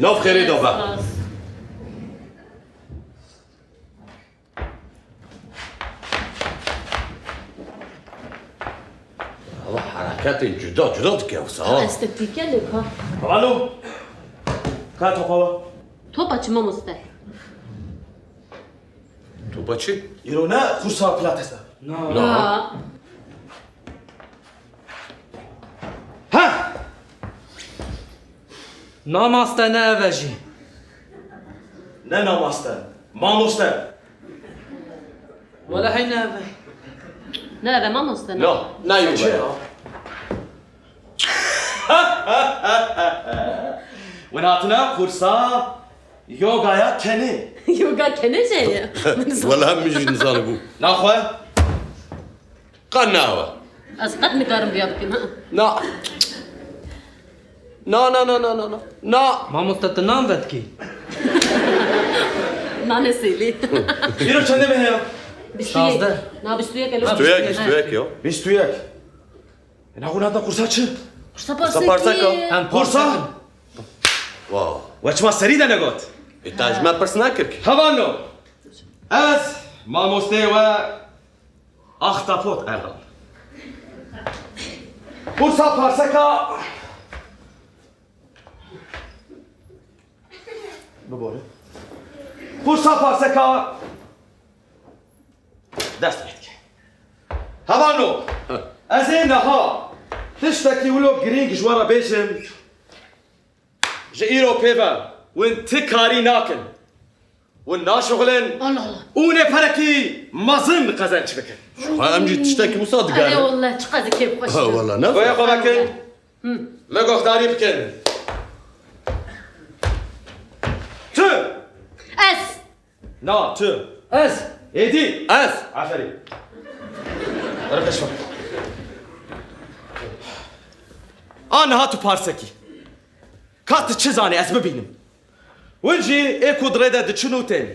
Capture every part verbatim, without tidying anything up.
Nav xêrê de be. Spas. Ama hereketên cuda cuda dike wisa ha. Estetîke lê ka. Alo. Ka topa wa. Topa çi mamoste? Topa çi? Îro ne kursa pilates e. Na. Na. Ha! Namaste ne ev e jî. Ne namaste. Mamoste. Wele hey ne ev e. Ne ev e mamoste ne. No, ne ev e. Çi ya? Win hatine kursa yogaya kenê. Yoga kenê jê ye. Wele min jî nizanibû. Naxwe. Qe nawe. Ez qet nikarim riya bikim, ha? Na. Na, na, na, na, na, na. Na. Mamoste, tu nan vedikî? Nane sêlî. Îro çendê me heye? Bîst û yek. Şazdeh. Na, bîst û yek e, lo. Bîst û yek, bîst û yek yo. Bîst û yek. E, na, hûn hatin kursa çi? Kursa Kursa parsekî. Parseka. Em Kursa? Parsekin. Wow. We çima serî de negot? E, te ji me pirs nekir ki. Hevalno. Ez mamosteyê we Ahtapot Erdal. Kursa parseka. Bibore. Kursa parseka. Dest pê dike. Hevalno. Heh. Ez ê niha tiştekî wilo girîng ji we re bêjim. Ji îro pê ve win ti karî nakin. Win naşixulin. Allah Allah. Û nê perekî mezin qezenç bikin. Xwe em jî tiştekî wisa digerin. Erê wallah, çiqas kêfxweş. Ha, wallah, ne? Goya xwe vekin. Hı. Me guhdarî bikin. Tu. Ez. Na, tu. Ez. Êdî. Ez. Aferîn. Were pêş xwe. A niha tu parsekî. Ka tu çi zanî ez bibînim. Win jî ê ku di rê de diçin û tên.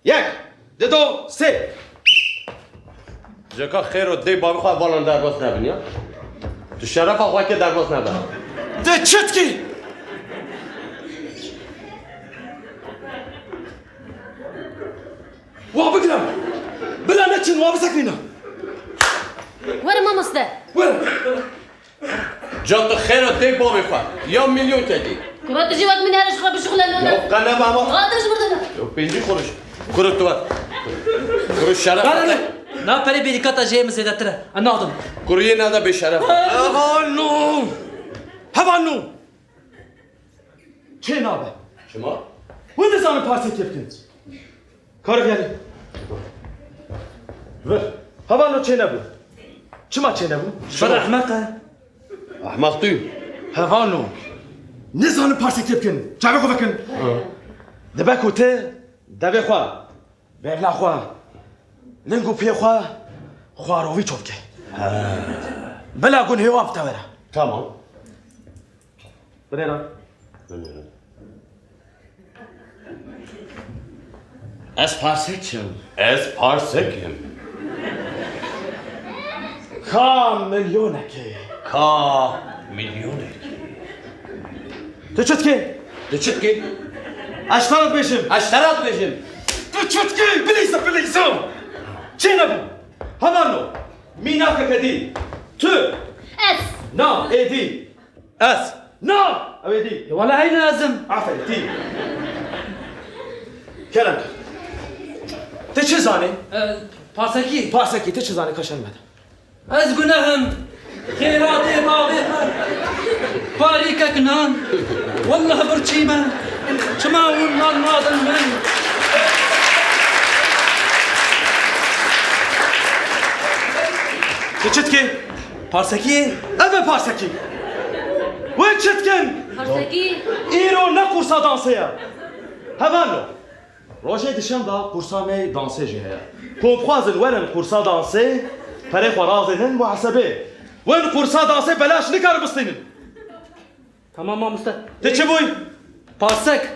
Yek, di do, sê. Jeka xêro dê bavê xwe valan derbas nebin ya. Tu şerefa xwe ke derbas nebe. Te çi dikî? Wa bigirem. Bila neçin, wa bisekîne. Were mamoste. Were. Can tu xêra tê bavê xwe. Ya milyon kekî. Kuro tu jî wek min here ji xwe bişuxuleno ne. Yok, qe nebe ama. Wa tu ji vir de ne. Yok, pêncî kuruş. Kuro tu ver. Kuro şeref. Ver hele. Na perê bêrîkata jê min zêdetir e. Ez nadim. Kuro yê nede bê şeref. Hevalno. Hevalno. Çê nabe. Çima? Hûn dizanin parsekê bikin. Kar gelin. Vir. Hevalno çê nebû. Çima çê nebû? Şer ehmeq e. Ehmeq tu. Hevalno. Nizanin parsekê bikin. Çavê xwe vekin. Hı. Dibe ku te devê xwe, bevla xwe, ling û piyê xwe xwarovî ço bike. He. Bila gunhê wan bi te were. Tamam. Binêre. Binêre. Ez parsek im. Ez parsek im. Ka milyonekê. Ka milyonekê. Tu çi dikî? Tu çi dikî? Ez ji te re dibêjim. Ez ji te re dibêjim. Tu çi dikî? Bileyza, bileyza. Çê nebû. Hevalno. Mînakeke dî. Tu. Ez. Na, êdî. Ez. Na! Ew ê dî. Wala heyna ez im. Aferî, tî. Kerem ke. Ti çi zanî? E, parsekî. Parsekî, ti çi zanî, kaşan me de. Ez guneh im. Xêratê bavê xwe. Parîkek nan. Wallah birçî me. Çima hûn nan nadin min? Ti çi dikî? Parsekî? Ev e parsekî. Wê çi dikin? Parsekî. Îro ne qursa dansê ye. Hevalno. Rojê dişemba qursa me dansê jî heye. Ku bixwazin werin qursa dansê, perê xwe razênin muhesebê. Win qursa dansê belaş nikarin bistînin. Tamam mamoste. Te çi bûy? Parsek.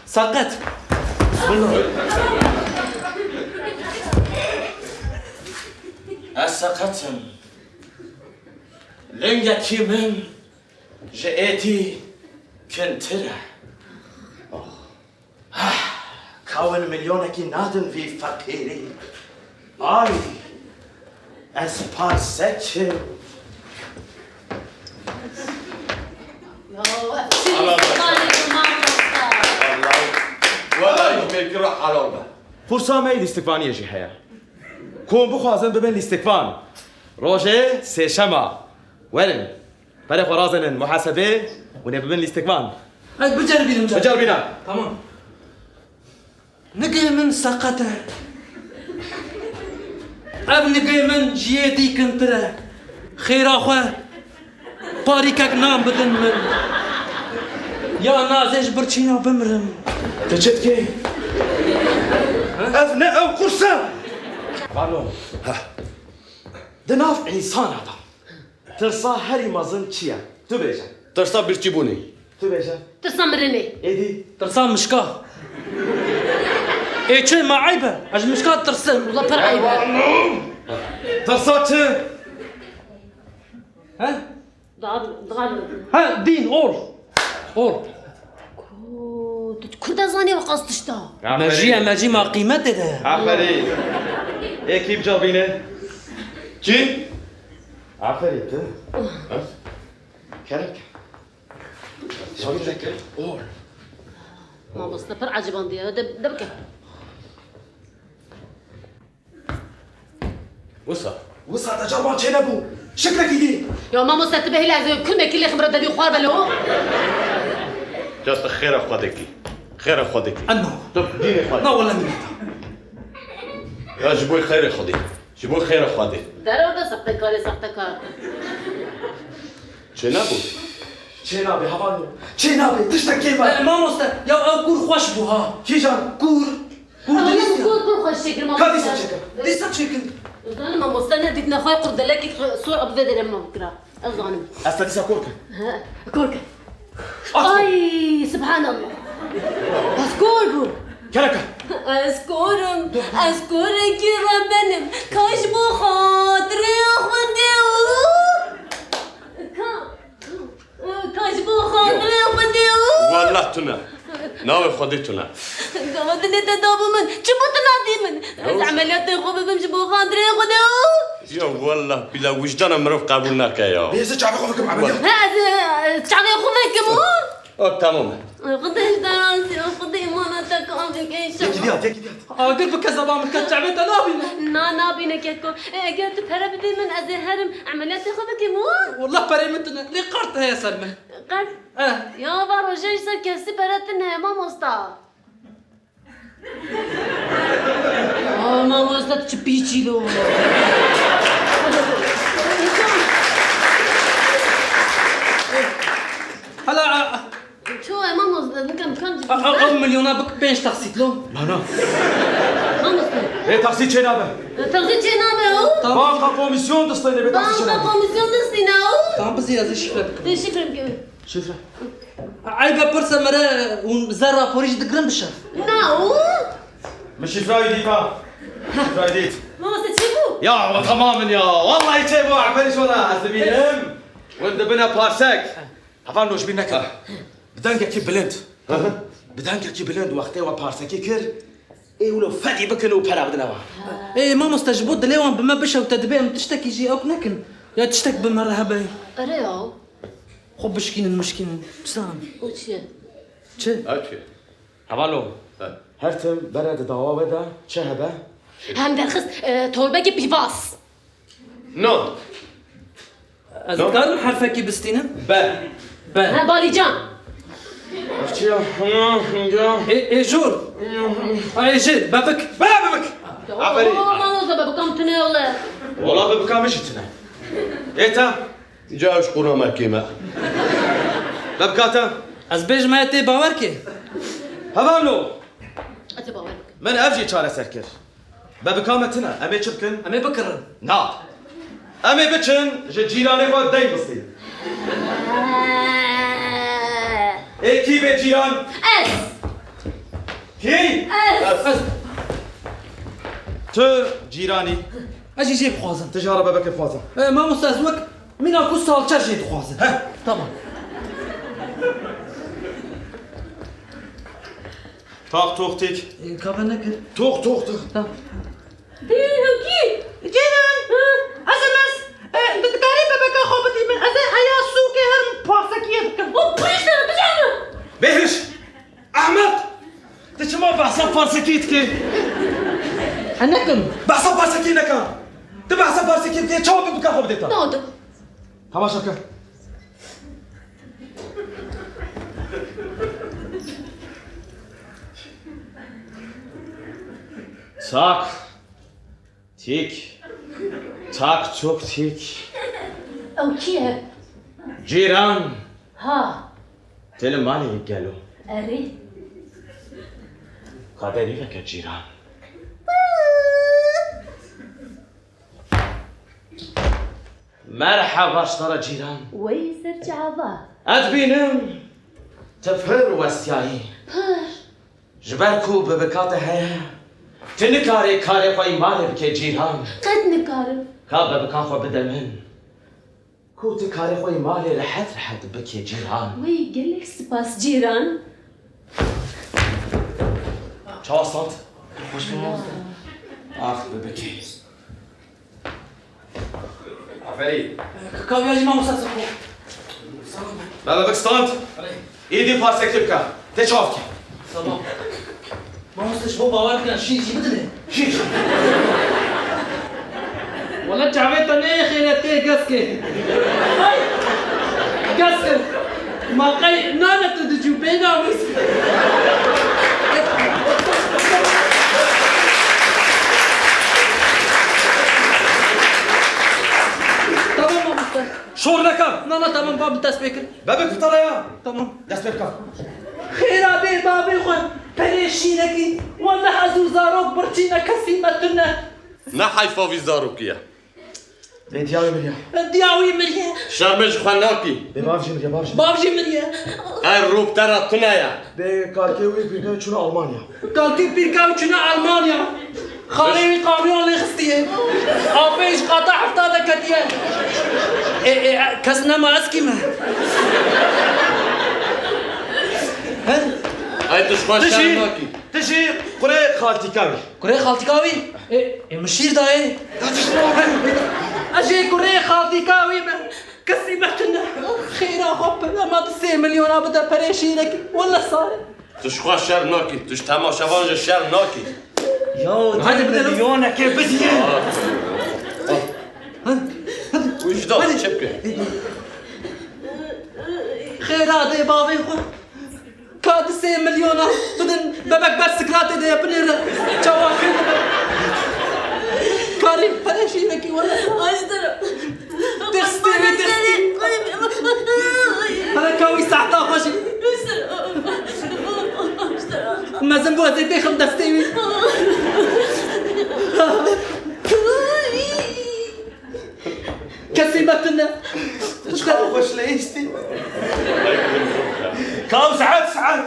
Seqet. Bismillah. Ez seqet im. Lingekî min ji êdî kintir e. Kawin milyonekî nadin vî feqîrî. Ay, ez parsek im. Ya, ev çi lîstikvanê bi mamosta? Wela, wela, ji mêrkî re helal be. Qursa me yê lîstikvaniyê jî heye. Ku hûn bixwazin bibin lîstikvan, rojê sêşema werin. Perê xwe razênin muhasebê, hûn ê bibin lîstikvan. Ez biceribînim, car. Biceribîne. Tamam. Nigê min seqet e. Ev nigê min ji yê dî kintir e. Xêra xwe parîkek nan bidin min. Ya na ez ê ji birçîna bimirim. Tu çi dikî? Ev ne ew qurs e. Pardon. Heh. Di nav însana de. Tirsa herî mezin çi ye? Tu bêje. Tirsa birçîbûnê. Tu bêje. Tirsa mirinê. Êdî. Tirsa mişka. Ê çi, ma eyb e? Ez ji mişka tirsim. Wela pir eyb e. Tirsa çi? He? Dua, dua. He, dîn, or. Or. Ku, tu kurda zanî ew qas tişta. Aferîn. Mejî ye, mejî ma qîmetê de. Aferîn. Ê kî bicavîne? Kî? Aferîn tu. Ha? Kerek. Or. Mamoste pir ecibandiye. De, de bike. Wisa. Wisa te carban çênebû. Şikrekî dî. Ya mamoste, tu bêhî lezê kulmekî lêxim re devî xwar belo. Just xêra Xwedê kî. Xêra Xwedê kî. Anno. Tu dînê xwe. Na wele min neta. Ya ji bo xêrê Xwedê. Ji bo xêra Xwedê. Dere orada sextekarê sextekar. Çênebû. Çênabê, hevalno. Çênabê, tiştek kêm e. E, mamoste, ya ew kûr xweş bû ha. Kîjan? Kûr. Kûr Aa, dilîst ya. Kûr, kûr xweş çêkir, mamoste. Ka dîsa çêkin? Dîsa çêkin. Zanim mamoste nedît nexwe qurdelekî sor abve dere mam kira. Ez zanim. Ez te dîsa kor kin. He, kor kin. At. Ay, subhanallah. Ez kor bûm. Kereka. Ez korim, ez korekî rebenim. Ka ji bo xatirê Xwedê û ka, ka ji bo xatirê Xwedê û. Wallah tune. Navê Xwedê tune. Gava dilê te dabû min. Çi bo tu nadî min? Ez emeliyatê xwe bibim ji bo xatirê Xwedê û. Ya wallah bila wijdana mirov qebûl nake ya. Ê, ez ê çavê xwe bikim emeliyat. He, ez, ez çavê xwe vekim û. O, tamam e. Xwedê ji te razî, Xwedê îmana te kamil ke înşallah. Yekî dî hat, yekî dî hat. Agir bike zeba min, ke çavê te nabîne. Na, nabîne keko. E, eger tu pere bidî min, ez ê herim emeliyatê xwe bikim û. Wallah perê min tune, lê qert heye ser min. Qert? Eh. Ya va roje ji ser kesî pere tune, mamosta. Aa, mamosta tu çi pîçî lo. Hala, a, a. Ço, e, mamosta, nikem kam. A, a, ew milyona bik pênc taksît lo. Na, na. Mamosta. Ê, taksît çênabe. E, taksît çênabe o. Tamam. Banka komîsyon distîne, bê taksît çênabe. Banka komîsyon distîne o. Tamam, bizî ez ê şifre bikim. Ê, şifre bikim. Şifre. Eyb e pirse mere hûn zer raporî jî digirin bişev. Na û? Min şifrayî dît ha. Şifrayî dît. Mamoste çêbû? Ya, we temamin ya. Wallahî çêbû, aferî ji we re. Ez dibînim. Hûn dibine parsek. Heval nojbîn nekin. Ha. Bi dengekî bilind. Hı hı. Bi dengekî bilind wextê we parsekî kir, ê wilo fedî bikin û pera bidine wan. Ê, mamoste, ji bo dilê wan bi me bişewite, dibê em tiştekî jî ewk nekin. Ya tiştek bi me re hebe. Ere ya. Xwe bişkînin, mişkînin. Çi zanî? O çi ye? Çi? Ew çi ye? Hevalo. He. Her tim bere di dawa we de çi hebe? Hem derxist, e, torbekî pîvaz. No. Ez No. dikarim herfekî bistînim? Be. Be. He, balîcan. Ev çi ya? Hıya, hıya. Ê, ê jor. Hıya, hıya. A, ê jêr, bebik. Be, bebik. Aferîn. Oo, mano ze bebikam tune wele. Wala bebika min jî tune. Ê te? Ca ji qûna me kêm e. Bebika te? Ez bêjim heye tê bawer kê. Hevalno. Ez ê bawer bikim. Min ev jî çareser kir. Bebika me tune. Em ê çi bikin? Em ê bikirin. Na. Em ê biçin ji cîranê xwe dey bistînin. Ê kî bê cîran? Ez. Kî? Ez. Ez. Tu cîranî. Ez jî jê bixwazim. Tu jî hara bebekê bixwazin. E, mamoste, ez wek mîna ku salçe jê dixwazim. Heh. Tamam. Taq toq têk. Ê, ka venekir. Toq toq têk. Tamam. Dê, hewkî. Ceylan. Hı? Ez em ez. E, di-, dikarî bebeka xwe bidî min. Ez ê heya sûkê herim parsekiyê bikim. O, pişt, pişt. Bêhriş. Ehmed. Tu çima behsa parsekiyê dikî? E, nekim. Behsa parsekiyê neke. Tu behsa parsekiyê dikî. Çawa bebeka xwe bidê te? Nadim. Temaşa ke. Çak. Tîk. Çak çok tîk. Ew kî ye? Cîran. Ha. Tê li malê gelo. Erê. Kaderî veke cîran. Merheba ji te re cîran. Wey ser çava. Ez dibînim tu pir westiyayî. Pir. Ji ber ku bibika te heye, tu nikarê karê xwe yî malê bikê cîran. Qet nikarim. Ka bibika xwe bide min. Ku tu karê xwe yî malê rehet rehet bikê cîran. Wey gelek spas cîran. Çawa stand? Hoş bulduk. Ax bibikê. Aferî. Ka-, kaviya jî mamosta Seko. Bebe bik stand. Erê. Êdî parsekê bike. Tê çav ke. Tamam. Mamosta ji bo bawer bikin şîr jî bidine. Şîr. Wala çavê te neyê xêre tê geskê. Ay! Geskê. Ma qey nane tu dicû bênamûs. Tamam mamoste. Şor neke. Na, na, tamam, ba min dest pê kir. Bebe kutara ya. Tamam. Dest pê bike. Xêra dê bavê xwe perê şîrekî. Welleh ez û zarok birçî ne kesî me tune. Ne heyfa vî zarokî ye. Bê diya wî miriye. Diya wî miriye. Şermê ji xwe nakî. Bê bav jî miriye, bav jî. Bav jî miriye. Her rû bi te re tune ye. Bê kalkê wî pîrka wî çûne Almanya. Kalkê pîrka wî çûne Almanya. Xalê wî kamyon lê xistiye. Apê ji qata hefta de ketiye. Ê, ê, kes nema ez kî me. He? Ay tu ji xwe şerm nakî. Tu jî kurê xaltîka wî. Kurê xaltîka wî? Ê, ê, min şîr dayê. Ya tu ji xwe. Ez jê kurê xaltîka wî me. Kesî me tune. Xêra xwe pir, ema tu sê milyona bide perê şîrekî. Wele sare. Tu ji xwe şerm nakî. Tu ji temaşevan jî şerm nakî. Ya, hadi bide milyonekê bidî. Wî ji da çi bike? Xêra dê bavê xwe. Ka di sê milyona bidin, bebek ber sikratê de ye, binêre. Çawa kê dibe? Karî, perê şîrekî were. Ay, ji te re. Destê wê, destê. Hele ka wî sehta xwe jî. Mezin bû, ez ê bêxim destê wî. Kesî me tune. Çiqas xweş leyîstî. Kaw saet saet.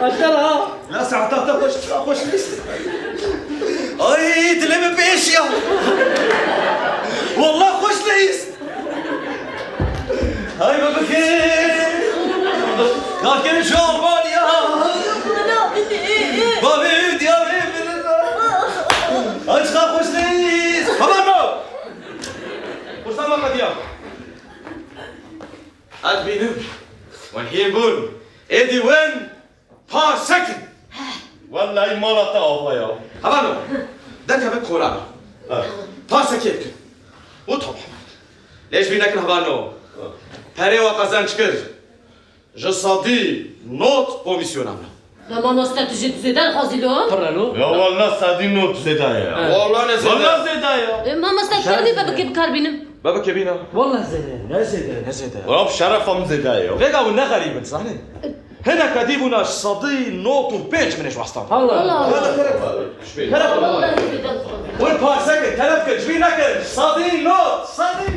Aşkera ha. La saeta te xweş, çiqas xweş leyîstî. Ay, dilê min pêşiya. Wallah xweş leyîst. Hay bebekê. Kalkên şu Almanya. Bavê diyarê min. Ay çiqas xweş leyîst. Hevalno. Qursa me qediya. Ez bînim. Wen hîn bûn. Êdî wen parse kin. Wellahî mala te ava ya. Hevalno. Derkevin kolana. Ha. Parsekê bikin. Û tamam. Lê ji bîr nekin hevalno. Ha. Perê we qezenc kir. Ji sedî nod komîsyona min. La mamoste, tu jî tu zêde dixwazî lo? Pir e lo. Ya walla sedî nod zêde ye ya. Walla ne zêde. Walla zêde ye. E, mamoste, tu karî bebekê bi kar bînim? Bebekê bîne. Walla zêde. Ne zêde, ne zêde. Walla bi şerefa min zêde ye ya. Vêga hûn ne xerîb in, sahnê. Hineke dî bûna ji sedî nod û pênc min ê ji westan. Allah. Allah. Hadi, telef. Telef. Wallahî zêde dixwazim. Win parse kir, telef kir, ji bîr nekir. Sedî nod, sedî